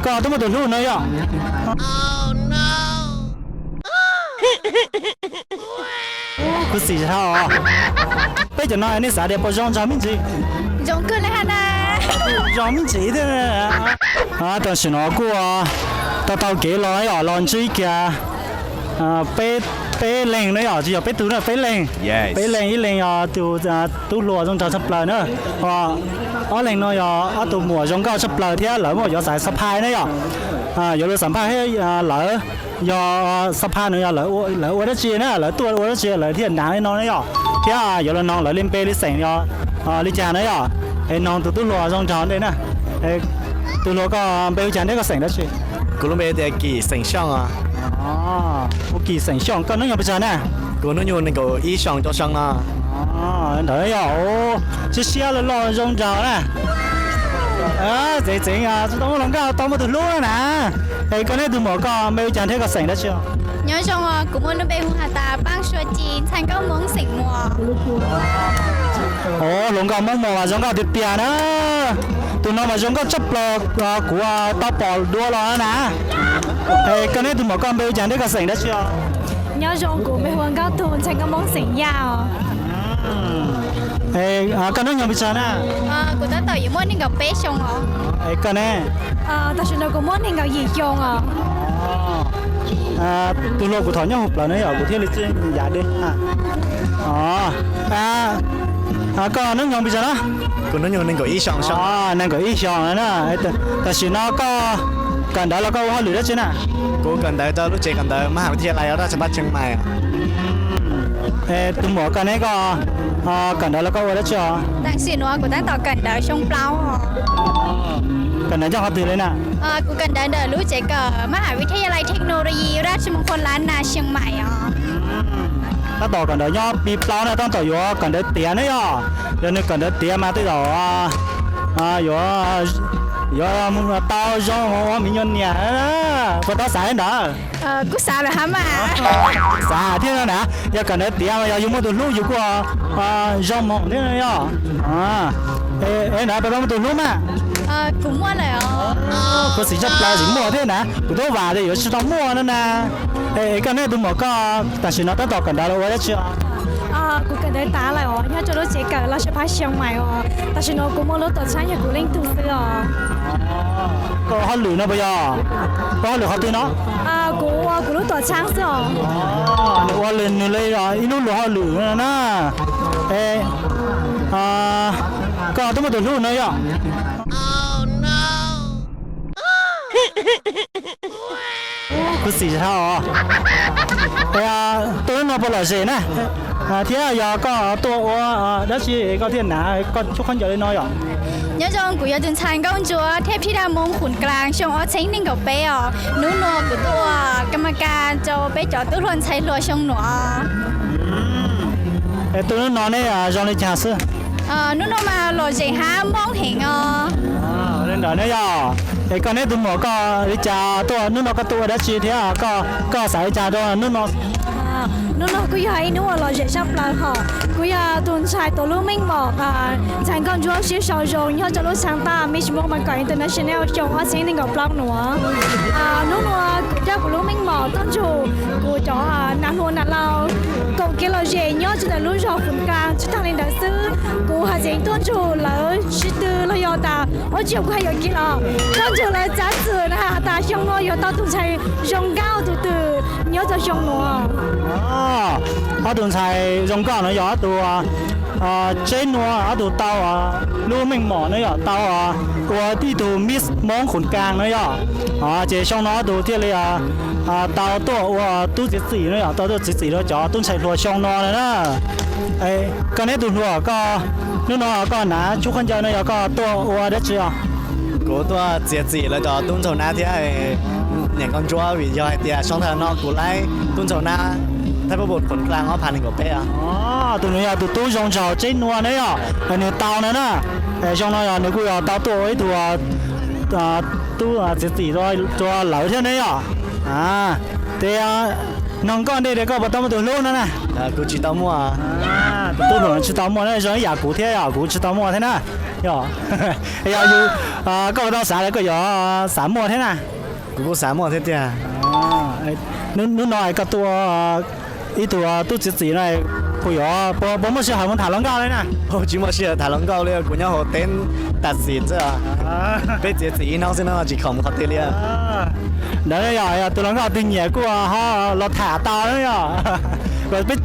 Koj twb muaj tus hlub no yom? Khuv xim dhau os. Peb cov no nej xav tias puas zoo nrog me ntsis? Zoo kawg li na. Zoo me ntsis thiab. Tam sim no kuj tau taug kev los yom, los ntsib kiag peb, peb leeg na yom, tsis yog peb tug na, peb leeg. Peb leeg, ib leeg yog tus tub hluas zoo nraug tshaj plaws na. Ob leeg no yog ob tug muam zoo nkauj tshaj plaws thiab lawv muaj yuav xaiv xa phaj na yom. Yuav los xam phaj thiab lawv, yog xa phaj no yog lawv ua dab tsi na, lawv tuaj ua dab tsi lawv thiaj hnav li no na yom, thiab yuav los noog lawv li npe li xeem yog li cas na yom. Es noog tus tub hluas zoo nraug ntej na. Tus hluas, koj npe hu cas thiab koj xeem dab tsi? Kuv lub npe tias Kim xeem Xyooj. Hu Kim xeem Xyooj, koj hnub nyoog pes tsawg na? Kuv hnub nyoog nees nkaum ib xyoos rau xyoo no. Ntawd yog siab siab loj loj zoo nraug na. Tseem tseem tsis tau muaj hluas nkauj tau muaj tus hlub na. Es koj neb tus muam koj npe hu cas thiab koj xeem dab tsi? Nyob zoo, kuv muaj lub npe hu has tas Paaj Sua Ci, ntxhais nkauj Hmoob xeem Muas. Hluas nkauj Hmoob Muas mas zoo nkauj tiag tiag na. Tus no mas zoo nkauj tshaj plaws, kuv tau pom dua los na. Es koj neb tus muam koj npe hu cas thiab koj xeem dab tsi? Nyob zoo, kuv npe hu ua Nkauj Tug, ntxhais nkauj Hmoob xeem Yaj os. Koj hnub nyoog pes tsawg na? Kuv tab tom yuav muaj nees nkaum peb xyoo os. Es koj ne? Tam sim no kuv muaj nees nkaum yim xyoo os. Tus hluas kuv thov nyob hauv plawv na yom, kuv thiaj li txawj yav deb. Koj hnub nyoog pes tsawg na? Kuv hnub nyoog nees nkaum ib xyoos. Nees nkaum ib xyoos na. Tam sim no koj kawm ntawv los koj ua hauj lwm dab tsi na? Kuv kawm ntawv rau lub tsev kawm ntawv mab has vi thij ya lais rau raj tshaj pab Tsheej Maim. Tus muam koj ne, koj kawm ntawv los koj ua dab tsi os? Tam sim no kuv tab tom kawm ntawv xyoo plaub. Kawm ntawv nyob qhov twg li na? Kuv kawm ntawv ntawm lub tsev kawm mab has vi thij ya lais thej no lo yis raj tshaj muj khon lab nas Tsheej Maim os. Tab tom kawm ntawv nyob pib plaub na, tab tom yuav kawm ntawv tiav ne yom. Yog nws kawm ntawv tiav mas tej zaum yuav, yuav tau zoo ua me nyuam niam, puas tau xav li ntawd? Kuj xav lawm hab mas. Xav thiab na. Yog kawm ntawv tiav mas yog yus muaj tus hlub yus kuj zoo moog thiab yom. Es ntawd puas tau muaj tus hlub mas? Kuv muaj lawm os. Khuv xim tshaj plaws tsis muaj thiab na, kuv twb vam tias yuav tsis tau muaj no na. Es koj neb tus muam koj tam sim no tab tom kawm ntawv los ua dab tsi os? Kuv kawm ntawv tas lawm os, nyob rau lub tsev kawm los sab phab Tsheej Maim os. Tam sim no kuv muaj lub tuam txhab yog kuv leej tug xwb os. Koj ua hauj lwm no puas yog? Ua hauj lwm qhov twg no? Kuv ua kuv lub tuam txhab xwb os. Ua nws li ib lub luag hauj lwm no na. Es koj twb muaj tus hlub no yom? Khuv xim dhau os. Tuaj hnub no puas lom zem na? Thiab yog koj tuaj ua dab tsi koj thiaj hnav koj tsub khaub ncaws li no yom? Nyob zoo, kuv yog tus ntxhais nkauj ntsuab thiab phij daj Hmoob Khuv Klas xyoo ob txhiab nees nkaum peb os. Hnub no kuv tuaj ua kas mas kas rau peb cov tub hluas ntxhais hluas xyoo nuav. Es tuaj hnub no neb zoo li cas xwb? Hnub no mas lom zem hab moob heev os. Li ntawd ne yog. Es koj neb tus muam koj li cas tuaj hnub no koj tuaj ua dab tsi thiab koj xav li cas rau hnub no? Hnub no kuj yog ib hnub uas lom zem tshaj plaws hos. Kuv yog tus ntxhais tuav lub meej mom ntxhais nkauj ntsuab siab sau zoo nyob rau lub xaav taj Miss Hmoob Bangkok International xyoo ob txhiab nees nkaum plaub nuav. Hnub no kuv coj kuv lub meej mom tuaj nrug kuv cov nam hluas nam laus koom kev lom zem nyob rau ntawm lub zog Khuv Klas. Tsis taag li ntawd xwb, kuv has tseem tuaj nrug lawv sib tw los yog tas ua tsi kuv has yuam kev los tuaj nrug lawv txav txim na has tas xyoo no yuav tau tus ntxhais zoo nkauj tus twg nyob rau xyoo nuav. Ob tug ntxhais zoo nkauj no yog ob tug Tseb Nuaj, ob tug tau lub meej mom no yog tau ua ib tug Miss Hmoob Khuv Klas no yog. Ces xyoo no ob tug thiaj li tau tuaj ua tub txiav txim no yog tau tuaj txiav txim rau cov tub ntxhais hluas xyoo no na. Koj neb tug hluas koj hnub no koj hnav tsub khaub ncaws no yog koj tuaj ua dab tsi os? Kuv tuaj txiav txim lawv cov tub ntxhais nab thiab niam nkauj ntsuab vim yog hais tias xyoo thaum no kuv laib tub ntxhais nab thab pab pum Khuv Klas ob phav nees nkaum peb. Tus nws yog tus tub zoo nraug Tseb Nuaj ne yog, nws tau na na. Xyoo no yog nws kuj yog tau tuaj ua ib tug tub txiav txim rau lawv thiab ne yog. Tes noog koj ntej tias koj puas tau muaj tus hlub no na? Kuv tsis tau muaj. Tus tub hluas tsis tau muaj na, zoo ib yam kuv thiab yom, kuv tsis tau muaj thiab na. Yog, yog yus, koj puas tau xav li koj yuav xav muaj thiab na? Kuv kuj xav muaj thiab tiag. Hnub no koj tuaj ib tug tub txiav txim no, puas yuav, puas muaj sij hawm mus tham hluas nkauj li na? Tsis muaj sij hawm tham hluas nkauj li, kuv nyob hauv teb tas xis xwb. Peb txiav txim ib hnub xwb no tsis khoom mus qhov twg li. Ntawd yog, yog tus hluas nkauj twg nyiam kuj ho los tham tau na yom. Peb,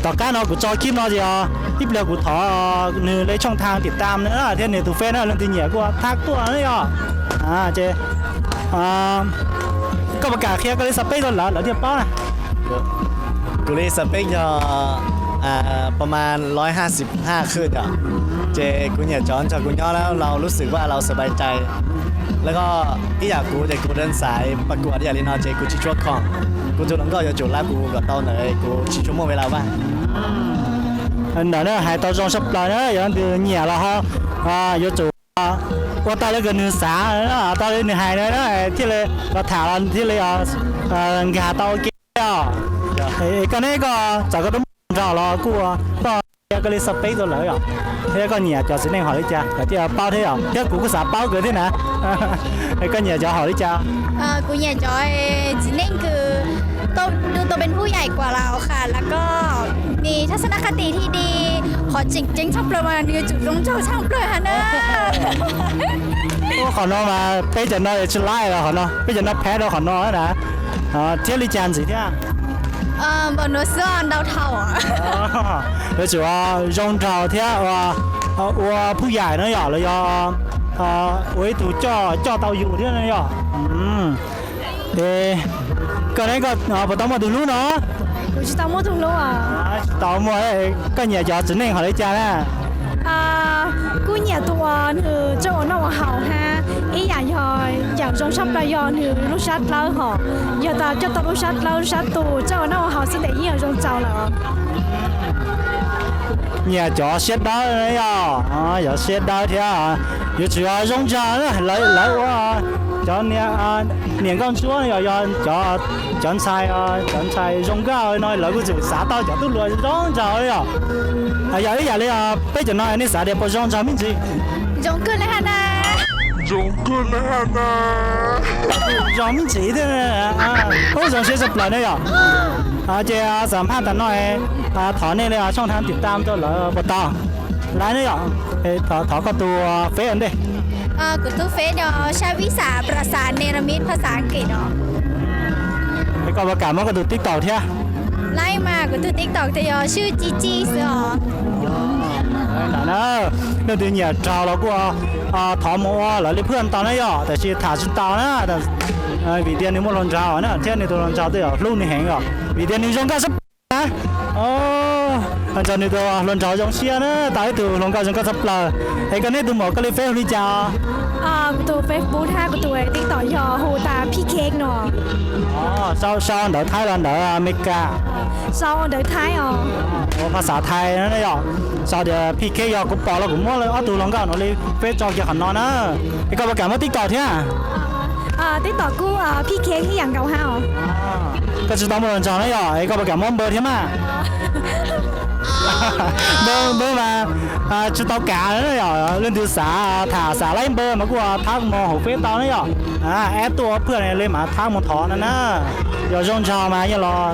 tom qab no kuv tso clip no ces ib pliag kuv thov nws li tshooj thaaj tim tam na thiab nws tus fej na, leej twg nyiam kuj thab tuaj na yom. Ces koj puas kam qhia koj li xab peb rau lawv, lawv thiaj paub na? Kuv li xab peb yog pa ma loj haj xib haj khwj yom. Ces kuv nyiam cov nrog kuv nyob los lub xwm vaj los xwm pai cai. Lawv ko ib yam kuv ces kuv dee xaiv pas kuam ib yam li no ces kuv tsis tshua khoom. Kuv tus hluas nkauj yuav tsum lab kuv kom tau ntawd, kuv tsis tshua muaj ve la vaj. Ntawm no hais tau zoo tshaj plaws na, yog leej twg nyiam los ho yuav tsum ua tau li nws xav, tau li nws hais na, thiaj li los tham los thiaj li nkag tau ua ke os. Koj neb koj txawm koj twb muaj hluas nraug los kuj koj qhia koj li xab peb rau lawv yom, thiab koj nyiam cov txiv neej hom li cas lawv thiaj paub thiab yom, thiab kuv kuj xav paub kawg thiab na. Koj nyiam cov hom li cas? Kuv nyiam cov txiv neej kws ดูเป็นผู้ใหญ่กว่าเราค่ะ แล้วก็มีทัศนคติที่ดี qhov tseem ceeb tshaj plaws mas nws yuav tsum zoo nraug tshaj plaws hab na. Qhov no mas peb cov no tsis laib los qhov no, peb cov no phem rau qhov no na. Thiab li cas ntxiv thiab? Npaum no xwb ntau dhau. Yuav tsum zoo nraug thiab ua phub yaim no yom, los yog ua ib tug coj coj tau yus thiab no yom. Koj ne, koj puas tau muaj tus hlub no? Kuv tsis tau muaj tus hlub. Tsis tau muaj. Koj nyiam cov txiv neej hom li cas na? Kuj nyiam tus uas nws tseem ua noj ua haus hab, ib yam yog yam zoo tshaj plaws yog nws lub sab dlawb hom, yog tas coj tau lub sab dlawb lub sab tus tseem ua noj ua haus xwb tes yeej zoo txaus lawm. Nyiam cov siab dawb yom, cov siab dawb thiab yuav tsum zoo nraug, lawv ua cov niam nkauj ntsuab yog cov ntxhais, cov ntxhais zoo nkauj no lawv kuj tsum xav tau cov tub hluas zoo nraug yom. Yog ib yam li peb cov no nej xav tias puas zoo nraug me ntsis? Zoo kawg li hab na. Zoo kawg li hab na. Zoo me ntsis thiab. Ub, zoo siab tshaj plaws ne yom. Ces xam phaj tas no, thov nej li tshooj thaaj tim tam rau lawv puas tau? Laib ne yom. Thov koj tus feb ua ntej. Kuv tus feb yog Savisa Prasa Neramis phas xas Ankis no. Es koj puas kam muab koj tus TikTok thiab? Laib mas, kuv tus TikTok tes yog swb Ci Ci xwb os. Ntawm na, leej twg nyiam raug los kuj thov mus ua lawv li phwj tau na yom, tab sis tham tsis tau na, vim tias nws muaj hluas nraug na, thiab nws tus hluas nraug twb yog hlub nws heev os, vim tias nws zoo nkauj sab plaws na. Nrog nws tus hluas nraug zoo siab na, tau ib tug hluas nkauj zoo nkauj tshaj plaws. Es koj neb tus muam koj li feb hu li cas? Kuv tus Facebook hab kuv tus TikTok yog hu tas Phi Cake no. Sau ntawv Thaib los ntawv Amelikas? Sau ntawv Thaib os. Ua phas xas Thaib na yom. Sau tias Phi Cake, yog kuv pom los kuv muab ob tug hluas nkauj no li feb tso kiag qhov no na. Es koj puas kam muab TikTok thiab? TikTok kuj Phi Cake ib yam nkaus hab os. Koj tsis tau muaj hluas nraug na yom, es koj puas kam muab npawb thiab mas? Npawb, npawb mas tsis tau kam na yom, leej twg xav tham xav laib npawb mas kuj thab mus hauv feb tau na yom. Add tuaj ua phwj li mas thab mus thov no na. Yog zoo nraug mas yeej los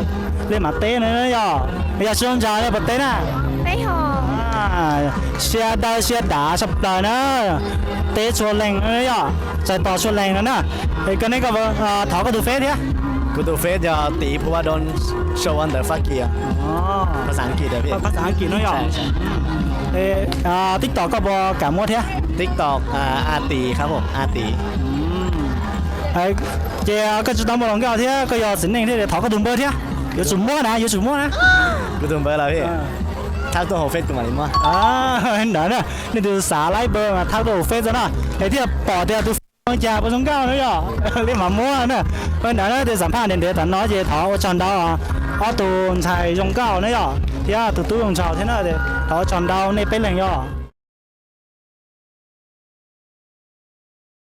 li mas teb na yom. Yog tsis zoo nraug li puas teb na? Siab dawb siab dav tshaj plaws na. Teb txhua leej yom, txais tos txhua leej no na. Es koj neb, koj thov koj tus feb thiab. Kuv tus feb yog Tiv Phu Vaj Doo, sau ua ntawv Fab Kis, phas xas Ankis no yom. TikTok koj puas kam muab thiab? TikTok A Tiv, A Tiv. Ces koj tsis tau muaj hluas nkauj thiab koj yog txiv neej thiab, thov koj tus npawb thiab. Yuav tsum muab na, yuav tsum muab na. Kuv tus npawb los, thab tuaj hauv feb kuv mam li muab. Ntawd na, nej tus xav laib npawb mas thab tuaj hauv feb tso na. Es thiaj pom tias tus feb zoo cas, puas zoo nkauj na yom, li mam muab na. Ntawd na, tes xam phaj ntev ntev tas no ces thov ua tsaug ntau ob tug ntxhais zoo nkauj na yom, thiab tus tub zoo nraug thiab na, thov ua tsaug ntau nej peb leeg yom.